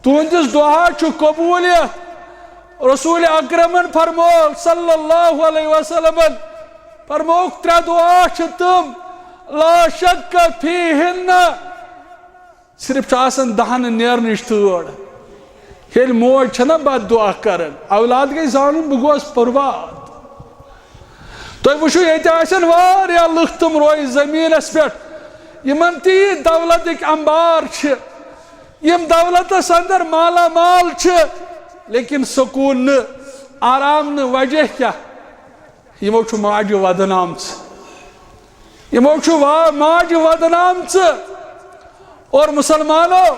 تُہنٛدِس دعا چھُ قبوٗل یتھ۔ رسول اکرمن فرموو صلی اللہ علیہ وسلمن، فرمووُکھ، ترٛےٚ دعا چھِ تِم، لا شک فیہن، صرف چھُ آسان دہن نیرنٕچ تٲڑ۔ ییٚلہِ موج چھنہ بد دعا کران، اولاد گژھِ زانُن، بہٕ گوس برباد۔ تُہۍ وٕچھِو، ییٚتہِ آسن واریاہ لُکھ تِم روزِ زٔمیٖنس پٮ۪ٹھ، یِمن تہِ یہِ دولتٕکۍ انبار چھِ، یِم دولتس اندر مالا مال چھِ، لیکن سکوٗن نہٕ، آرام نہٕ۔ وجہ کیٛاہ؟ یِمو چھُ ماجہِ ودنامژٕ۔ یِمو چھُ وا-، ماجہِ ودنامژٕ۔ اور مسلمانو،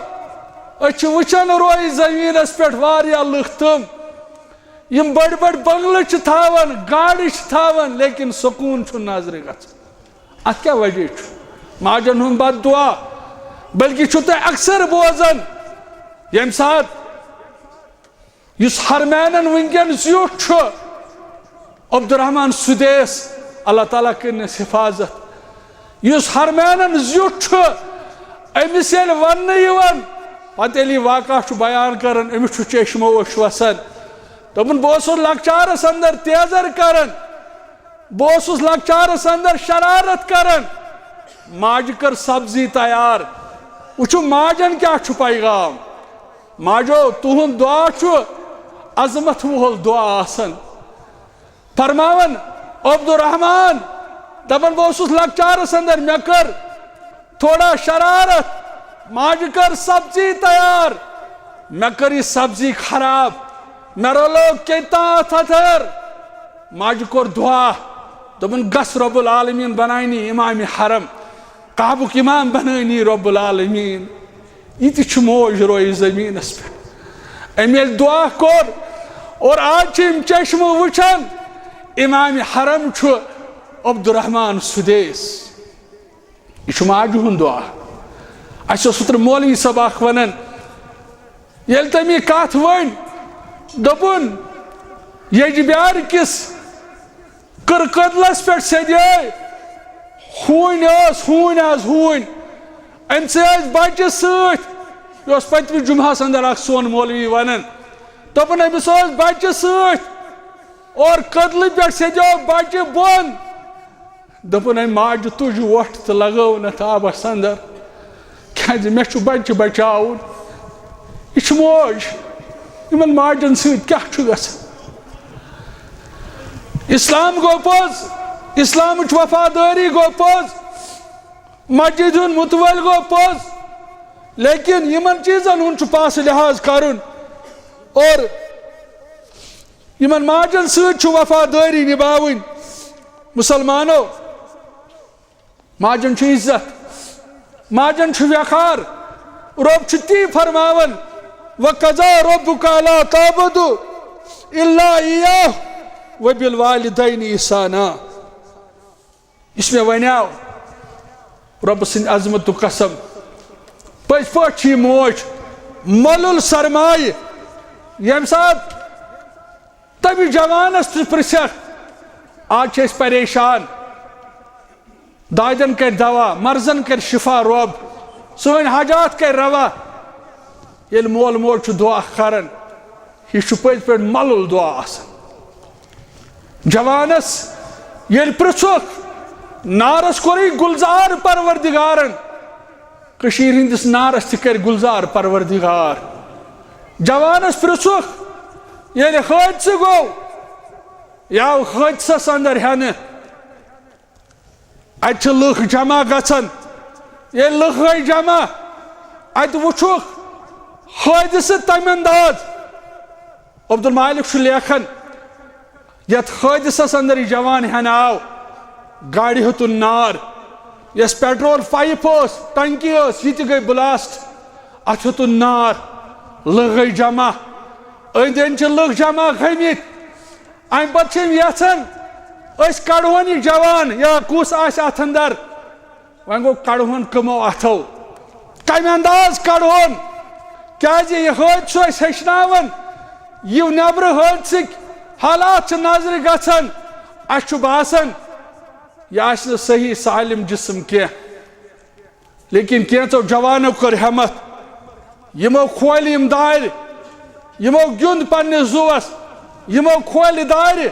أسۍ چھِ وٕچھان روزِ زٔمیٖنس پٮ۪ٹھ واریاہ لُکھ تِم، یِم بٔڑۍ بٔڑۍ بنگلہٕ چھِ تھاوان، گاڑِ چھِ تھاوان، لیکن سکوٗن چھُنہٕ نظرِ گژھان۔ اتھ کیٛاہ وجہ چھُ؟ ماجن ہُنٛد بد دعا۔ بلکہِ چھُو تُہۍ اکثر بوزان، ییٚمہِ ساتہٕ یُس ہرمینن وٕنکیٚن زیُٹھ چھُ، عبدالرحمان سدیس، اللہ تعالیٰ کٔرنس حفاظت۔ یُس ہرمینن زیُٹھ چھُ، أمِس ییٚلہِ وننہٕ یِوان، پتہٕ ییٚلہِ یہِ واقعہ چھُ بیان کران، أمِس چھُ چشمہٕ اوٚش وسان۔ دوٚپُن، بہٕ اوسُس لۄکچارس اندر تیزر کران، بہٕ اوسُس لۄکچارس اندر شرارت کران۔ ماجہِ کٔر سبزی تیار۔ وٕچھِو، ماجن کیٛاہ چھُ پیغام۔ ماجو، تُہُنٛد دعا چھُ عظمت وول دعا آسان۔ فرماوان، عبدالرحمان، دپان، بہٕ اوسُس لۄکچارس اندر، مےٚ کٔر تھوڑا شرارت، ماجہِ کٔر سبزی تیار، مےٚ کٔر یہِ سبزی خراب، مےٚ رلوو کیٚنٛہہ تام اتھ اندر۔ ماجہِ کوٚر دعا، دوٚپُن، گژھ، رب العالمین بناونی امام حرم، کعبُک امام بنٲونی رب العالمین۔ یہِ تہِ چھُ موج روزِ زٔمیٖنَس پٮ۪ٹھ۔ أمۍ ییٚلہِ دُعا کوٚر اور آز چھِ یِم چشمہٕ وٕچھان، امام حرم چھُ عبدالرحمان سُدیس۔ یہِ چھُ ماجہِ ہُنٛد دُعا۔ اَسہِ اوس اوترٕ مولوی صٲب اکھ وَنان، ییٚلہِ تٔمۍ یہِ کَتھ ؤنۍ، دوٚپُن، ییٚجبیارِ کِس کٔر کٔدلس پٮ۪ٹھ سیٚدے۔ ہوٗنۍ ٲس، ہوٗنۍ آز ہوٗنۍ۔ أمۍ سٕے ٲسۍ بچہِ سۭتۍ۔ یہِ اوس پٔتمہِ جمعہس اندر اکھ سون مولوی ونان۔ دوٚپُن، أمِس ٲس بچہِ سۭتۍ اور کٔدلہٕ پٮ۪ٹھ سیٚدیو بچہِ بۄن۔ دوٚپُن، أمۍ ماجہِ تُج وۄٹھ تہٕ لگٲوٕن اَتھ آبَس اندر، کیٛازِ مےٚ چھُ بچہِ بچاوُن۔ یہِ چھِ موج، یِمن ماجن سۭتۍ کیٛاہ چھُ گژھان؟ اسلام گوٚو پوٚز، اسلامٕچ وفادٲری گوٚو پوٚز، مسجد ہُنٛد مُتوٲلۍ گوٚو پوٚز، لیکن یِمن چیٖزن ہُنٛد چھُ پاسہٕ لحاظ کرُن اور یِمن ماجن سۭتۍ چھُ وفادٲری نباوٕنۍ۔ مسلمانو، ماجن چھُ عزت، ماجن چھُ وقار۔ رۄب چھُ تی فرماوان، "وقضى ربك ألا تعبدوا إلا إياه وبالوالدين إحسانا۔" یُس مےٚ ونیاو، رۄبہٕ سٕنٛدِ عظمتُک قسم، پٔزۍ پٲٹھۍ چھِ یہِ موج مۄلُل سرمایہِ۔ ییٚمہِ ساتہٕ تٔمِس جوانس تہِ پرژھکھ، آز چھِ أسۍ پریشان، دادٮ۪ن کرِ دوا، مرضن کرِ شفا رۄب، سٲنۍ حاجات کرِ روا۔ ییٚلہِ مول موج چھُ دعا کران، یہِ چھُ پٔزۍ پٲٹھۍ مۄلُل دعا آسان۔ جوانس ییٚلہِ پرژھُکھ، نارس کوٚرُے گُلزار پروردگارن، کٔشیٖرِ ہٕنٛدِس نارس تہِ کرِ گُلزار پروردگار۔ جوانس پرژھُکھ، ییٚلہِ حٲدثہٕ گوٚو، یہِ آو حٲدثس اندر ہٮ۪نہٕ، اتہِ چھِ لُکھ جمع گژھان۔ ییٚلہِ لُکھ گٔے جمع، اتہِ وُچھُکھ حٲدثہٕ تمہِ انداز۔ عبدالمالک چھُ لیکھان، یتھ حٲدثس اندر یہِ جوان ہٮ۪نہٕ آو، گاڑِ ہیوٚتُن نار، یۄس پیٹرول پایپ ٲس، ٹنکی ٲس، یہِ تہِ گٔے بلاسٹ، اتھ ہیوٚتُن نار، لُکھ گٔے جمع، أنٛدۍ أنٛدۍ چھِ لُکھ جمع گٔمٕتۍ۔ امہِ پتہٕ چھِ یِم یژھان، أسۍ کڑہون یہِ جوان یا کُس آسہِ اتھ اندر۔ وۄنۍ گوٚو، کڑہون کٕمو اتھو؟ کمہِ انداز کڑہون؟ کیازِ یہِ حٲدثہٕ چھُ اسہِ ہیٚچھناوان، یِم نیبرٕ حٲدثٕکۍ حالات چھِ نظرِ گژھان، اسہِ چھُ باسان، یہِ آسہِ نہٕ صحیح سالم جسم کینٛہہ۔ لیکن کینٛژو جوانو کٔر ہمت، یِمو کھولہِ یِم دارِ، یِمو گیُنٛد پننِس زُوس، یِمو کھولہِ دارِ۔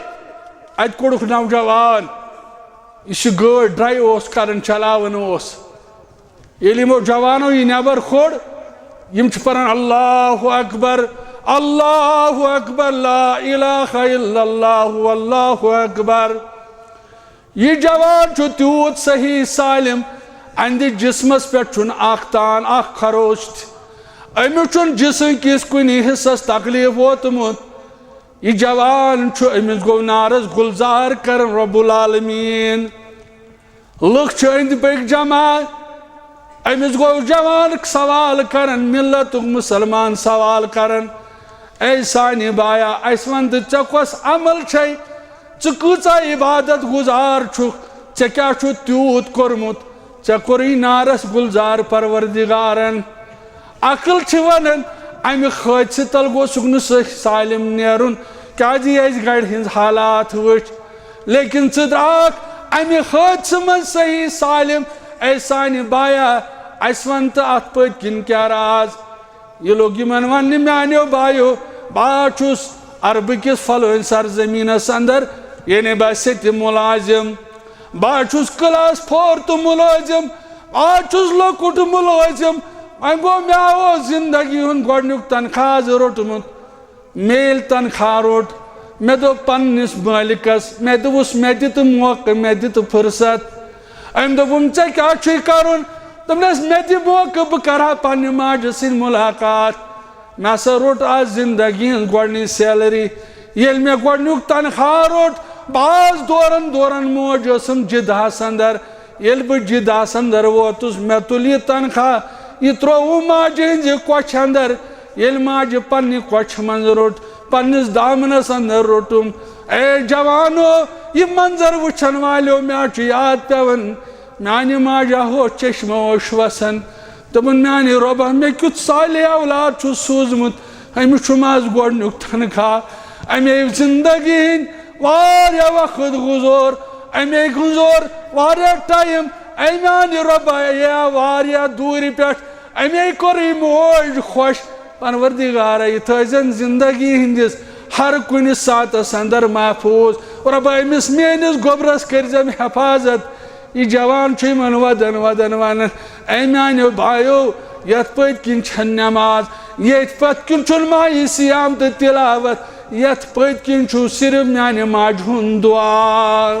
اتہِ کوٚڑُکھ نوجوان، یُس یہِ گٲڑۍ ڈرایو اوس کران، چلاوان اوس۔ ییٚلہِ یِمو جوانو یہِ نٮ۪بر کھوٚر، یِم چھِ پران، اللہ اکبر، اللہ اکبر، لا الہ الا اللہ، واللہ اکبر۔ یہِ جوان چھُ تیوٗت صحیح سالم، اہندِ جسمس پٮ۪ٹھ چھُنہٕ اکھ تان، اکھ خروش تہِ۔ أمِس چھُنہٕ جسم کِس کُنہِ حصس تکلیف ووتمُت۔ یہِ جوان چھُ، أمِس گوٚو نارس گُلزار کران رب العالمین۔ لُکھ چھِ أنٛدۍ پٔکۍ جمع۔ أمِس گوٚو جوان سوال کران، ملتُک مسلمان سوال کران، اے سانہِ بایا، اسہِ ون تہٕ، ژےٚ کۄس عمل چھے؟ ژٕ کۭژاہ عبادت گزار چھُکھ؟ ژےٚ کیٛاہ چھُتھ تیوٗت کوٚرمُت؟ ژےٚ کوٚرُے نارس گُلزار پروردگارن۔ عقل چھِ ونان، امہِ حٲدثہٕ تل گوٚژھُکھ نہٕ صحیح سالم نیرُن، کیازِ یہِ اسہِ گرِ ہٕنٛز حالات وٕچھ۔ لیکن ژٕ درٛاکھ امہِ حٲدثہٕ منٛز صحیح سالم۔ اے سانہِ بایا، اسہِ ون تہٕ اتھ پٔتۍ کِنۍ کیٛاہ راز؟ یہِ لوٚگ یِمن وننہِ، میانیو بایو، بہٕ حظ چھُس عربہٕ کِس فلٲنۍ سرزمینس اندر، یعنی بہٕ حظ چھُس ییٚتہِ مُلازِم، بہٕ حظ چھُس کلاس فورتھ مُلٲزِم، بہٕ حظ چھُس لۄکُٹ مُلٲزِم۔ وۄنۍ گوٚو، مےٚ اوس زندگی ہُنٛد گۄڈنیُک تنخواہ حظ روٚٹمُت۔ مےٚ ییٚلہِ تنخواہ روٚٹ، مےٚ دوٚپ پننِس مٲلِکس، مےٚ دوٚپُس، مےٚ دِ تہٕ موقعہٕ، مےٚ دِ تہٕ فرصت۔ أمۍ دوٚپُن، ژےٚ کیٛاہ چھُے کرُن؟ دوٚپنس، مےٚ دِ موقعہٕ، بہٕ کرٕ ہا پننہِ ماجہِ سۭتۍ مُلاقات۔ مےٚ ہسا روٚٹ آز زندگی ہٕنٛز گۄڈٕنِچ سیلری۔ ییٚلہِ مےٚ گۄڈٕنیُک تنخواہ روٚٹ، بہٕ آس دوران دوران، موج ٲسٕم جدہس اندر۔ ییٚلہِ بہٕ جدہس اندر ووتُس، مےٚ تُل یہِ تنخواہ، یہِ ترووُم ماجہِ ہٕنٛزِ کۄچھِ اندر۔ ییٚلہِ ماجہِ پننہِ کۄچھِ منٛز روٚٹ، پننِس دامنس اندر روٚٹُم۔ اے جوانو، یہِ منظر وٕچھن والیو، مےٚ چھُ یاد پٮ۪وان، میانہِ ماجہِ ہا ہُہ چشمہٕ اوس وسان۔ دوٚپُن، میانہِ رۄبا، مےٚ کیُتھ صالح اولاد چھُ سوٗزمُت، أمِس چھُم آز گۄڈٕنیُک تنخواہ۔ أمۍ زندگی ہٕنٛدۍ واریاہ وقت گُزور، أمۍ گُزور واریاہ ٹایم، اے میانہِ رۄبا، یہِ آو واریاہ دوٗرِ پٮ۪ٹھ، أمۍ کوٚر یہِ موج خۄش۔ پروردگارا، یہِ تھٲیزٮ۪ن زندگی ہٕنٛدِس ہر کُنہِ ساعتس اندر محفوظ۔ رۄبا، أمِس میٲنِس گوٚبرس کٔرزٮ۪م حفاظت۔ یہِ جوان چھُ یِمن وَدن وَدن وَنان، اے میانیو بایو، یتھ پٔتۍ کِنۍ چھَنہٕ نٮ۪ماز، یتھ پٔتۍ کِنۍ چھُنہٕ ماہِ صیام تہٕ تلاوت، یتھ پٔتۍ کِنۍ چھُ صرف میانہِ ماجہِ ہُنٛد دُعا۔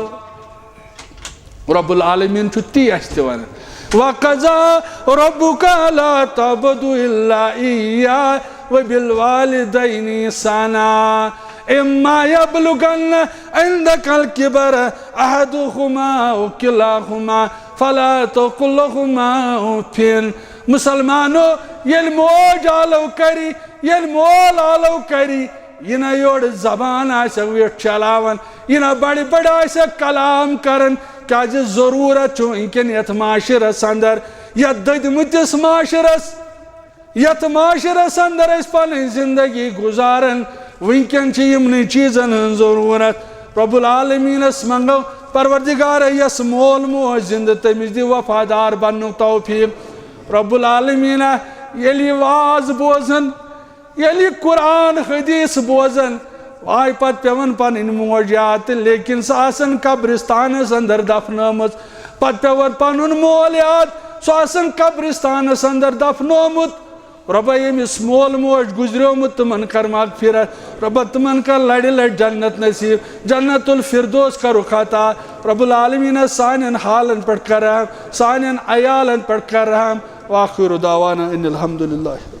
رب العالمین چھُ تی اَسہِ تہِ وَنان، وَقَضَى رَبُّكَ أَلَّا تَعْبُدُوا إِلَّا إِيَّاهُ وَبِالْوَالِدَيْنِ إِحْسَانًا، إِمَّا يَبْلُغَنَّ عِندَكَ الْكِبَرَ أَحَدُهُمَا أَوْ كِلَاهُمَا فَلَا تَقُل لَّهُمَا أُفٍّ۔ مسلمانو، ییٚلہِ موج آلو کَرِ، ییٚلہِ مول آلو کَرِ، یہِ نہ یورٕ زبان آسٮ۪کھ ویٹھ چلاوان، یہِ نہ بڑِ بڑِ آسٮ۪کھ کلام کران، کیازِ ضروٗرت چھُ وٕنکٮ۪ن یتھ معاشرس اندر، یتھ دٔدمٕتِس معاشرس۔ یتھ معاشرس اندر أسۍ پنٕنۍ زندگی گزارن، وٕنکٮ۪ن چھِ یِمنٕے چیٖزن ہٕنٛز ضروٗرت۔ رب العالمینس منٛگو، پروردگار، یس مول موج زندٕ، تٔمِس دِ وفادار بننُک توفیق۔ رب العالمینا، ییٚلہِ یہِ واز بوزن، ییٚلہِ یہِ قرآن حدیث بوزن، واے پتہٕ پٮ۪وان پنٕنۍ موج یاد تہٕ، لیکن سۄ آسن قبرستانس اندر دفنٲمٕژ۔ پتہٕ پٮ۪وان پنُن مول یاد، سُہ آسن قبرستانس اندر دفنومُت۔ رۄبا، ییٚمِس مول موج گُزریومُت، تِمن کر مغفرت۔ رۄبا، تِمن کر لڑِ لڑِ جنت نصیب، جنت الفردوس کرُکھ عطا۔ رب العالمینس سانٮ۪ن حالن پٮ۪ٹھ کر رحم، سانٮ۪ن عیالن پٮ۪ٹھ کر رحم۔ وآخر دعوانا ان الحمد للہ۔